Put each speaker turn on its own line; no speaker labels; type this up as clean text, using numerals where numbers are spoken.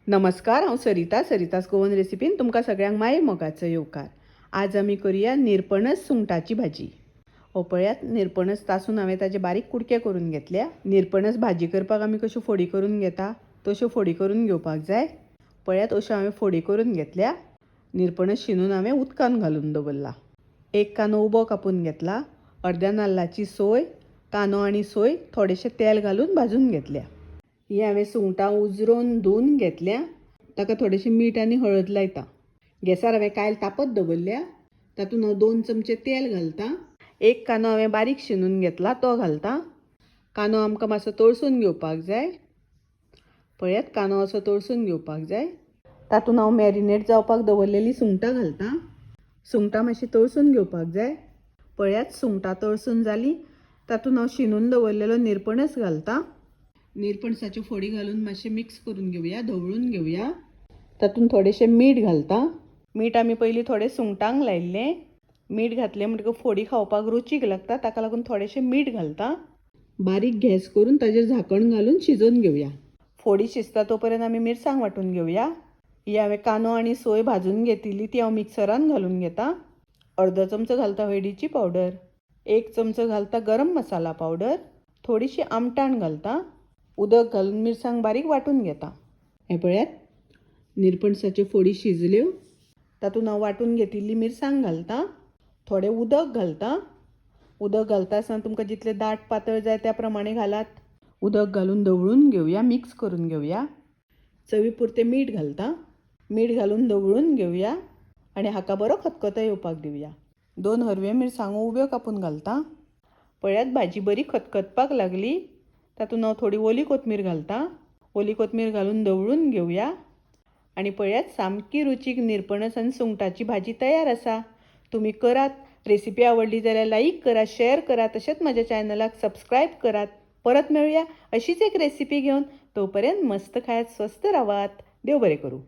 नमस्कार, हांव सरिता. सरितास गोवन रेसिपीन तुमकां सगळ्यांक माये मोगाचो येवकार. आज आमी करुया निरपणस सुंगटाची भाजी. हो पळयात, निरपणस तासून हांवें ताजे बारीक कुडके करून घेतल्या. निरपणस भाजी करपाक आमी कश्यो फोडी करून घेता तश्यो फोडी करून घेवपाक जाय. पळयात, अश्यो हांवें फोडी करून घेतल्या. निरपणस शिनून हांवें उदकान घालून दवरला. एक कांदो उबो कापून घेतला. अर्द्या नाल्लाची सोय, कांदो आनी सोय थोडेशें तेल घालून भाजून घेतल्या. ही हांवें सुंगटां उजरोवन धुवन घेतल्या. ताका थोडेशें मीठ आनी हळद लायता. गॅसार हांवें कायल तापत दवरल्या. तातूंत हांव 2 चमचे तेल घालता. एक कांदो हांवें बारीक शिनून घेतला तो घालता. कांदो आमकां मातसो तळसून घेवपाक जाय. पळयात, कांदो असो तळसून घेवपाक जाय. तातूंत हांव मॅरिनेट जावपाक दवरलेली सुंगटां घालता. सुंगटां मातशी तळसून घेवपाक जाय. पळयात, सुंगटां तळसून जालीं. तातूंत हांव शिनून दवरलेलो निरपणस घालता. निरपणसाच्यो फोडी घालून मातशें मिक्स करून घेवया, धवळून घेवया. तातूंत थोडेशें मीठ घालता. मीठ आमी पयलीं थोडें सुंगटांक लायिल्लें. मीठ घातलें म्हणटकच फोडी खावपाक रुचीक लागता, ताका लागून थोडेशें मीठ घालता. बारीक गॅस करून ताजेर झाकण घालून शिजोवन घेवया. फोडी शिजता तो पर्यंत आमी मिरसांग वांटून घेवया. ही हांवें कांदो आनी सोय भाजून घेतिल्ली ती हांव मिक्सरान घालून घेता. अर्दो चमचो घालता हळदीची पावडर, 1 चमचो घालता गरम मसाला पावडर, थोडीशी आमटाण घालता. उदक घालून मिरसांग बारीक वांटून घेता. हें पळयात, निरपणसाच्यो फोडी शिजल्यो. तातूंत हांव वांटून घेतिल्ली मिरसांग घालता. थोडें उदक घालता. उदक घालता आसतना तुमकां जितलें दाट पातळ जाय त्या प्रमाणे घालात. उदक घालून धवळून घेवया, मिक्स करून घेवया. चवी पुरतें मीठ घालता. मीठ घालून धवळून घेवया आनी हाका बरो खतखतो येवपाक दिवया. 2 हरव्यो मिरसांगो उब्यो कापून घालता. पळयात, भाजी बरी खतखतपाक लागली. तातूंत हांव थोडी ओली कोथमीर घालता. ओली कोथमीर घालून धवळून घेवया. आनी पळयात, सामकी रुचीक निरपणस आनी सुंगटाची भाजी तयार आसा. तुमी करात. रेसिपी आवडली जाल्यार लायक करात, शेअर करात, तशेंच म्हज्या चॅनलाक सबस्क्रायब करात. परत मेळुया अशीच एक रेसिपी घेवन. तोपर्यंत मस्त खायात, स्वस्थ रावात. देव बरें करूं.